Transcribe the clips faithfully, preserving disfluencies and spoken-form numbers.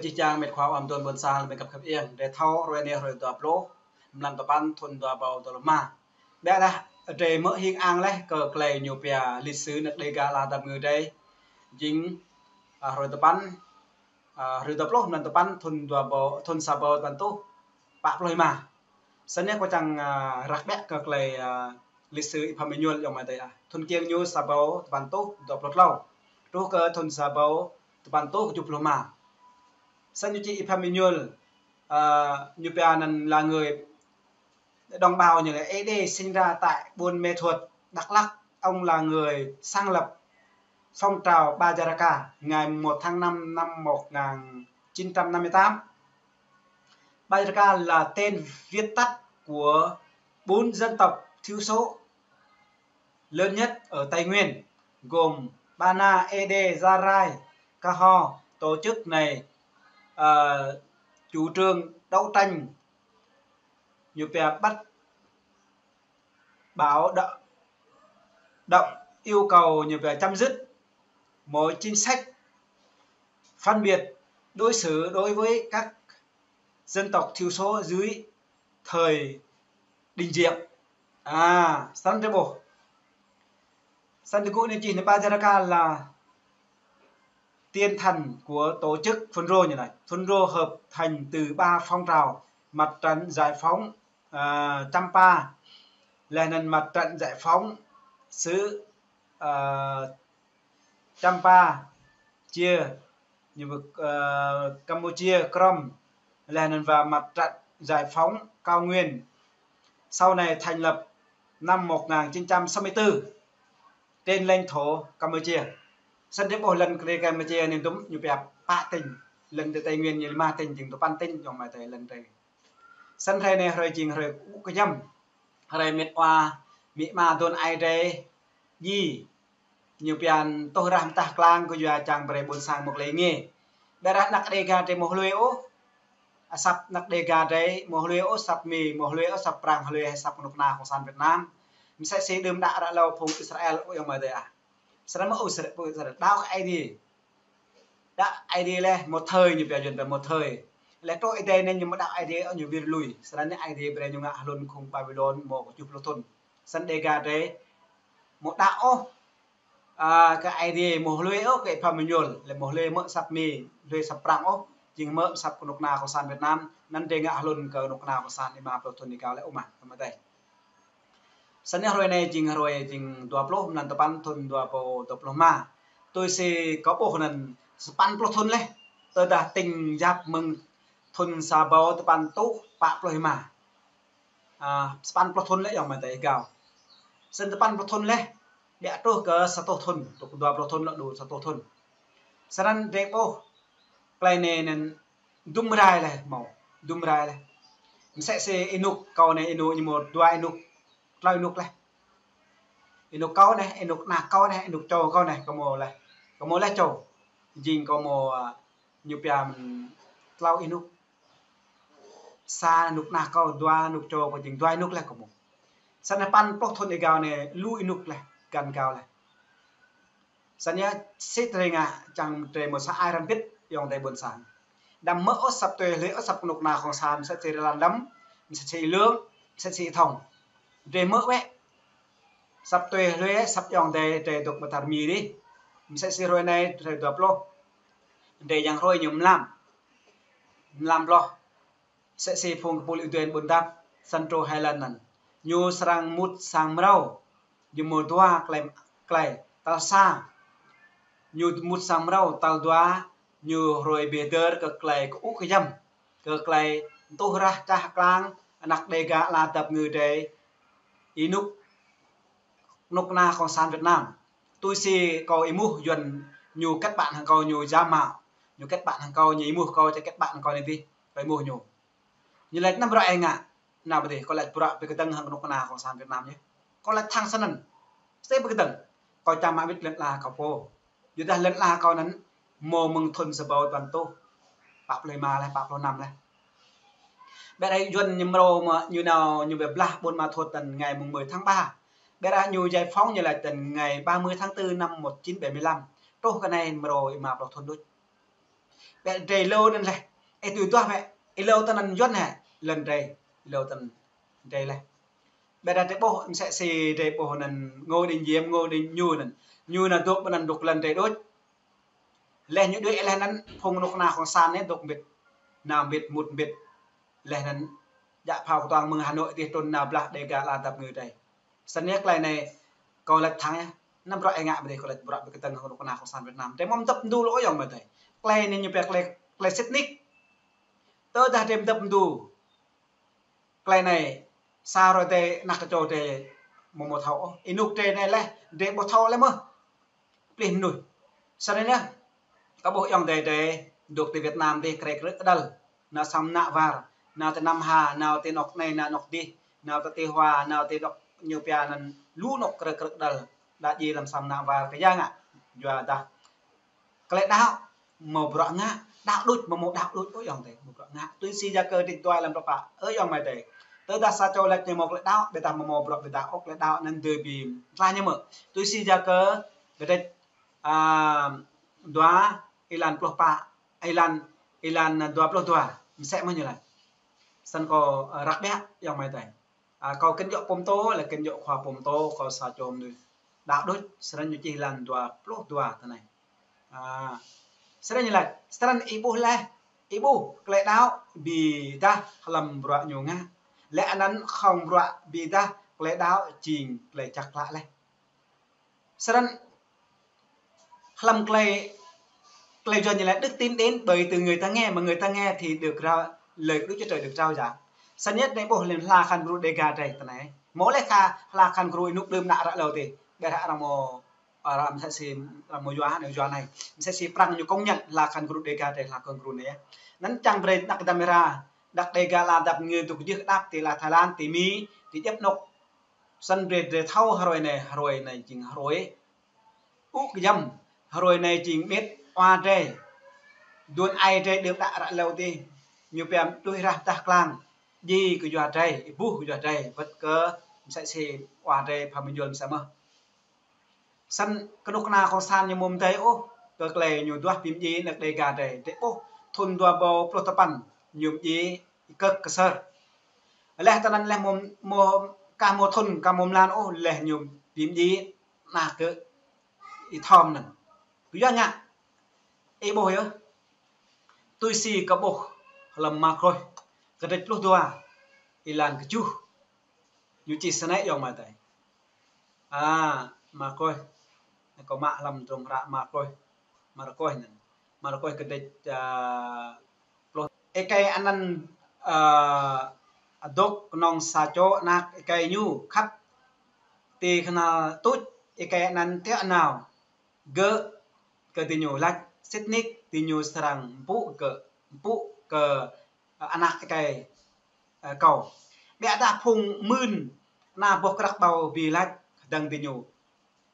Jih jang met khua ƀôn ƀôn sang lĕ met khăp khăp iăng, drơi thâo hrơi anai hrơi dua pluh, mlan tơpăn thun dua rơbâo dua pluh rơma. Biă dah drơi mơ̆ hing ang laih kơ tơlơi ñu pia lịch sử năk Đêga ala dap ngư drơi. Jing, a, hrơi tơpăn, a, hrơi dua pluh mlan tơpăn thun dua rơbâo, thun sa rơbâo tơpăn rơtuh pă pluh rơma. Snăn yơh kâo čang, a, răk biă kơ tơlơi, a, lịch sử Y Phan Minh Nhuăl yŏng amai adơi ah. Thun kiăng ñu sa rơbâo tơpăn rơtuh dua pluh klâo. Truh kơ thun sa rơbâo tơpăn rơtuh kơjuh pluh rơma. Snăn ñu čih Y Phan Minh Nhuăl, a, ñu pia anăn là người đồng bào như là Ê Đê sinh ra tại Buôn Mê Thuột, Đắk Lắk. Ông là người sáng lập phong trào Bajaraka ngày một tháng năm năm một ngàn chín trăm năm mươi tám. Bajaraka là tên viết tắt của bốn dân tộc thiểu số lớn nhất ở Tây Nguyên, gồm Ba Na, Ê Đê, Gia Rai, Ca Ho. Tổ chức này, ờ, chủ trương đấu tranh, ñu pia bắt, báo động, động, yêu cầu, ñu pia chấm dứt mọi chính sách phân biệt đối xử đối với các dân tộc thiểu số dưới thời Đinh Diệm. A, snăn drơi ƀuh. Snăn tơgŭ anai čih anai Bajaraka là tiền thân của tổ chức Fulro ñu lač. Fulro hợp thành từ ba phong trào: Mặt trận Giải phóng, à, Champa, laih anăn Mặt trận Giải phóng xứ, à, Champa, chia, ñu, à, Campuchia, Krom, laih anăn và Mặt trận Giải phóng Cao Nguyên. Sau này thành lập năm một ngàn chín trăm sáu mươi tư trên lãnh thổ Campuchia. Snăn drơi ƀuh lăn kơ Campuchia anai dŭm ñu pia pă tỉnh, lăn Tây Nguyên ñu lima tỉnh, jing tơpăn tỉnh yŏng amai adơi lăn drơi. Snăn hrơi anai hrơi jing hrơi kơŭ kơjăm. Hrơi met wa, amĭ ama dôn ai drơi, djai. Ñu pia tuh rah mơtah klang kơ yua čang brơi ƀôn sang mơ̆ tơlơi ngă. Biă dah năk Đêga drơi mơ̆ hlue ôh. Asăp năk Đêga drơi mơ̆ hlue ôh, asăp Mi mơ̆ hlue ôh, asăp Prang hlue, asăp kơnuk kơna Cộng sản Việt Nam. Msĕ si đưm đă ră hlâo phung Israel ôh yŏng amai adơi ah. Snăn mơ̆ ôh Israel, phung Israel đaŏ kơ Aê Diê. Đaŏ Aê Diê laih một thời, ñu pia yuăn pia một thời. Laih truh Aê Diê anai ñu mơ̆ đaŏ Aê Diê ôh, ñu wir lui. Snăn anai Aê Diê brơi ñu ngă hlŭn khung Babilôn mơ̆ kơjuh pluh thun. Snăn Đêga drơi mơ̆ đaŏ ôh, a, kơ Aê Diê, mơ̆ hlue ôh kơ Y Phan Minh Nhuăl, laih mơ̆ hlue mơ̆ asăp Mi, hlue asăp Prang ôh, jing mơ̆ asăp kơnuk kơna Cộng sản Việt Nam, anăn drơi ngă hlŭn kơ kơnuk kơna Cộng sản lima pluh thun êgao laih ôh mơ̆, amai adơi. Snăn hrơi anai jing hrơi jing dua pluh mlan tơpăn thun dua rơbâo dua pluh rơma. Tui si kâo ƀuh anăn sapăn pluh thun laih. Tơdah tính yap mơ̆ng thun sa rơbâo tơpăn rơtuh pă pluh rơma. A, sapăn pluh thun laih yŏng amai adơi êgao. Snăn tơpăn pluh thun laih, biă truh kơ sa rơtuh thun, truh dua pluh thun lŏ đu sa rơtuh thun. Snăn drơi ƀuh tơlơi anai anăn dŭm rai laih mơ̆, dŭm rai laih. Msĕ si ênuk kâo anai, ênuk ñu mơ̆ dua ênuk, tlâo ênuk laih. Ênuk kâo anai, ênuk anak kâo anai, ênuk čô kâo anai, kâo mơ̆ laih. Kâo mơ̆ laih čô. Jing kâo mơ̆, a, ñu pia mơ̆n tlâo ênuk. Sa ênuk anak kâo, dua ênuk čô kâo, jing dua ênuk laih kâo mơ̆. Snăn sapăn pluh thun êgao anai lu ênuk laih, găn gao laih. Snăn yơh, sĭt drơi ngă čang drơi mơ̆ sa ai răm bĭt yŏng adơi ƀôn sang. Đăm mơ̆ ôh asăp tui hlue ôh asăp kơnuk kơna Cộng sản, msĕ si Rlan Lâm, msĕ si Y Lương, msĕ si Y Thông. Drơi mơ̆ wĕ asăp tui hlue asăp yŏng adơi drơi dôk mơtar Mi dih. Msĕ si hrơi anai hrơi dua pluh. Drơi yang hrơi ñu mlam. Mlam bloh. Msĕ si phung kơpul Y Duen Ƀuôn Dap, Săn Trô Hai Lăn anăn. Ñu srăng mŭt sang mrâo, ñu mơ̆ dua tơlơi, tơlơi. Tal sa, ñu mŭt sang mrâo, tal dua, ñu hrơi bi hdơr kơ tơlơi kơŭ kơjăm, kơ tơlơi tuh rah čah klang, năk Đêga ala dap ngư drơi, ênuk kơnuk kơna Cộng sản Việt Nam. Tui si kâo êmuh yuăn ñu kết bạn hăng kâo ñu giả mạo. Ñu kết bạn hăng kâo ñu êmuh kâo či kết bạn hăng kâo anai dih. Kâo êmuh ñu. Ñu lač anăm bruă ih ngă. Anăm dih, kâo lač bruă pơkơdơ̆ng hăng kơnuk kơna Cộng sản Việt Nam yơh. Kâo lač thẳng snăn. Msĕ pơkơdơ̆ng. Kâo čang mă wĭt lŏn ala kâo pô. Yua dah lŏn ala kâo anăn mơ̆ mơ̆ng thun sa rơbâo tơpăn rơtuh pă pluh rơma laih, pă pluh năm laih. Biă dah yuăn ñu mrâo mơ̆ ñu nao ñu bi blah Buôn Ma Thuột anăn ngày mùng mười tháng ba. Biă dah ñu giải phóng ñu lač anăn ngày ba mươi tháng tư năm một chín bảy mươi lăm. Truh kơ anai mrâo rơma pluh thun đôč. Ƀĕ drơi êlâo anŭn laih. Ơ tui duah ƀĕ, êlâo tơ anŭn Yuan hă, lŏn drơi, êlâo tơ anŭn drơi laih. Ƀĕ đa drơi ƀuh, msĕ si drơi ƀuh anŭn Ngô Đình Diệm, Ngô Đình Nhu anŭn. Ñu anŭn dŏ ƀơi anŭn dŏ lŏn drơi đôč. Laih ñu đuaĭ laih anŭn phung kơnuk kơna cộng sản anai dŏ mbĭt. Nao mbĭt, mŭt mbĭt. Laih anŭn djă phao kơtuang mơ̆ng Hà Nội dih trŭn nao blah Đêga ala dăp ngư drơi. Snăn yơh tơlơi anai kâo laĭ thẳng yơh. Anăm bruă ih ngă ƀơi dih, kâo laĭ bruă ƀơi kơtang kơnuk kơna cộng sản Việt Nam. Drơi amâo mtăp mdu ôh ayŏng amai adơi. Tơlơi anai ñu pia tơlơi, tơlơi sĭt nik. Tơdah drơi mtăp mdu. Tơlơi anai sa hrơi drơi, anak kơčô drơi amâo mâo thâo ôh. Ênuk drơi anai laih, drơi ƀu thâo laih mơh. Plih mnuih. Snăn yơh. Kâo ƀuh ayŏng adơi drơi dŏ ti Việt Nam dih krĕ krư̆ kơđăl. Nao sang mnă war, nao ti Nam Hà, nao ti anŏk anai, nao anŏk dih, nao ti Tây Hoa, nao ti anŏk ñu pia anŭn lu anŏk krĕ krư̆ kơđăl. Đa djai lăm sang mnă war kơ ya ngă. Yua dah tơlơi đaŏ, mâo bruă ngă, đaŏ đôč, mâo mâo đaŏ đôč, ơ ayŏng adơi, mâo bruă ngă. Tui si ya kơ dĭt dua lăm rơpa, ơ ayŏng amai adơi. Tơdah sa čô laĭ ñu mâo tơlơi đaŏ, ƀiădah mâo mâo bruă ƀiădah ôh, tơlơi đaŏ anŭn dưi bi mtlaih ñu mơ̆. Tui si ya kơ kơdrêč, a, dua, êlan pluh pă, êlan, êlan dua pluh dua, msĕ mơh ñu laĭ. Snăn kâo, a, răk ƀiă, ayŏng amai adơi. A, kâo kăn djŏ pô mtô, lĕ kăn djŏ khua pô mtô, kâo sa čô mnuih đaŏ đôč, snăn ñu čih êlan dua pluh dua tơ anai. A, snăn ñu laĭ, snăn ih ƀuh laih, ih ƀuh tơlơi đaŏ ƀiădah hlăm bruă ñu ngă. Lĕ anăn khŏm bruă ƀiădah tơlơi đaŏ jing tơlơi jăk klă laih. Snăn hlăm tơlơi, tơlơi Yuan ñu laĭ đức tin đến bởi từ người ta nghe, mà người ta nghe thì được rao, lời Đức Chúa Trời được rao giảng. Snăn yơh anai ƀuh lĕ hla khăn gru Đêga drơi tơ anai. Mâo laih kơ hla khăn gru ênuk đưm ană ră êlâo dih. Ƀiădah arăng mâo, arăng msĕ si, arăng mâo yua anai, yua anai. Msĕ si Prăng ñu công nhận hla khăn gru Đêga drơi, hla khăn gru anai yơh. Anăn čang brơi đăk dăm êra, đăk Đêga ala dăp ngư dŏ kơ jih kơdăp ti ala Thái Lan, ti Mi, ti djăp anŏk. Snăn brơi drơi thâo hrơi anai, hrơi anai jing hrơi ŭ kơyăm, hrơi anai jing mĭt wa drơi. Đuôn ai drơi đưm đă ră êlâo dih. Ñu pia tui rah dah klang. Djai kơ yua drơi, ih ƀuh kơ yua drơi, wơ̆t kơ msĕ si wa drơi pha mơñul msĕ mơh. Snăn kơnuk kơna cộng sản ñu mâo mdei ôh kơ tơlơi ñu duah bi mdjiê anăk Đêga drơi. Drơi ƀuh thŭn dua êbâo pluh tơpăn ñu mdjiê kơ Ksơr. Laih tơ anăn laih mâo, mâo, kah mâo thŭn, kah mâo mlan ôh, laih ñu bi mdjiê ană kơ Y Thom anăn. Kơ yua ngă, ih ƀuh yơh. Tui si kâo ƀuh hlăm Markôs, kơdrêč pluh dua, êlan kơjuh. Ñu čih snei ayŏng amai adơi. A, Markôs. Kâo mă hlăm drông hră Markôs. Markôs anăn. Markôs kơdrêč, a, pluh. Êkei anăn, a, dŏ kơnơ̆ng sa čô anak êkei ñu khăp ti knhal tuč, êkei anăn tiŏ nao gơ̆ kơ diñu lač: Sĭt nik diñu srăng mpŭ gơ̆, mpŭ kơ, a, anak êkei, a, kâo. Ƀiădah phung mưn ană boh krăk ƀâo bi lač hơdơ̆ng diñu: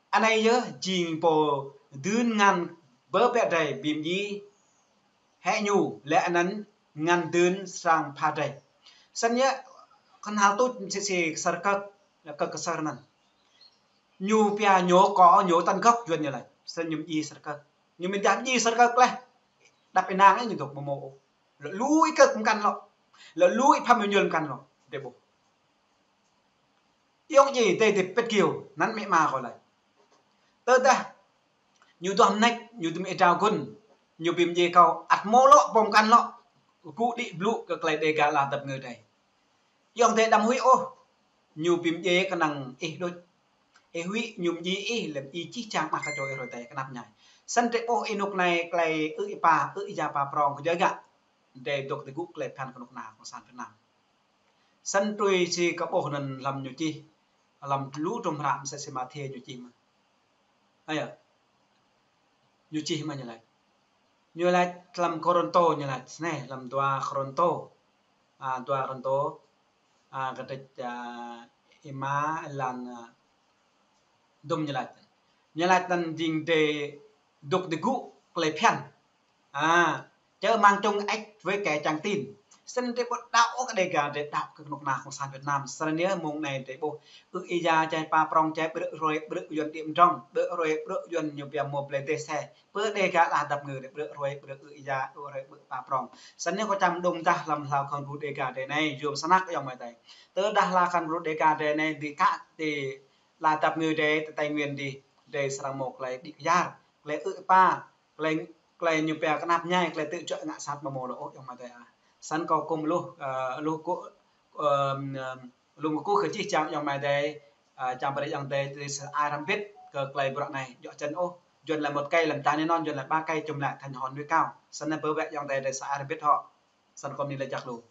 Anei yơh jing pô dưn ngăn bơ ƀĕ drơi bi mdjiê hĕ ñu, lĕ anăn ngăn dưn srăng pha drơi. Snăn yơh knhal tuč msĕ si Ksơr Kơk, Kơk Ksơr anăn. Ñu pia ñu kơ ñu tăn gŏp Yuan ñu lač. Snăn ñu mdjiê Ksơr Kơk. Ñu mĭn dah mdjiê Ksơr Kơk laih. Đăp ênang ñu dŏ mơmô. Lŏ lui kơk mkăn lŏ. Lŏ lui pha mơñul mkăn lŏ. Drơi ƀuh. Ayŏng djai, tơdah pĭt kiêu, anăn mĭ ma kâo lač. Tơdah ñu duah mnêč, ñu dŭm êdrao gŭn, ñu bi mdjiê kâo, ăt mâo lŏ pô mkăn lŏ gŭ đĭ blŭ kơ tơlơi Đêga ala dăp ngư drơi. Ayŏng adơi đăm huĭ ôh, ñu bi mdjiê kơnơ̆ng ih đôč. Ih huĭ ñu mdjiê ih, lĕ ih čih čang mă kơ čô ih hrơi adai kơnăp mñai. Snăn drơi ƀuh ênuk anai tơlơi ư̆ êpa, ư̆ ya pa prong kơ jơgă. Drơi dŏ tơgŭ tơlơi phiăn kơnuk kơna cộng sản Việt Nam. Snăn tui si kâo ƀuh anăn hlăm ñu čih, hlăm lu drôm hră msĕ si Mathiơ ñu čih mơh. Ơ yơh. Ñu čih mơh ñu lač. Ñu lač hlăm Kôrantô ñu lač, snei hlăm dua Kôrantô. A, dua Kôrantô. A, kơdrêč, a, êma êlan, a, dŭm ñu lač. Ñu lač anăn jing drơi dŏ tơgŭ tơlơi phiăn. A, chớ mang chung ếch với kẻ chẳng tin, Snăn drei ƀu đăo ôh kơ Đêga, drei đăo kơ knŭk kna cộng sản Việt Nam. Snăn yơh mông anei drei ƀuh. Ư ia čai pa prŏng čai ƀrư̆ hruê ƀrư̆ Yuăn đĭ mdrŏng. Ƀrư̆ hruê ƀrư̆ Yuăn ñu pia mâo blei dêh sĕ. Pơ Đêga lah dăp ngư drei ƀrư̆ hruê ƀrư̆ ư ia, ƀrư̆ hruê ƀrư̆ pa prŏng. Snăn yơh kâo čang mđung dah hlăm hla khăn gru Đêga drei anei, yôm snăk ayŏng amai adei. Tơ dah hla khăn gru Đêga drei anei, dưi kă ti lah dăp ngư drei, ti Tây Nguyên dih, drei srăng mâo klei đĭ kyar, klei ư pa, klei, klei ñu pia knap mñai, klei tŭ juă ngă sat mâo mơ̆ lŏ ôh ayŏng amai adei ah. Snăn kâo kŭm luh, ơ, luh kơ, ơ, luh kơ kơ čih čang ayŏng amai adei, ơ, čang brei ayŏng adei, drei sa ai hrăm bĭt kơ klei bruă anei. Djŏ čăn ôh, Yuăn lĕ mŭt kơi lăm ta anei anŭn, Yuăn lĕ ba kơi čum lĕ thành hòn núi cao. Snăn anei pơ wĕ ayŏng adei, drei sa ai hrăm bĭt hŏ. Snăn kâo mni lač jăk lu.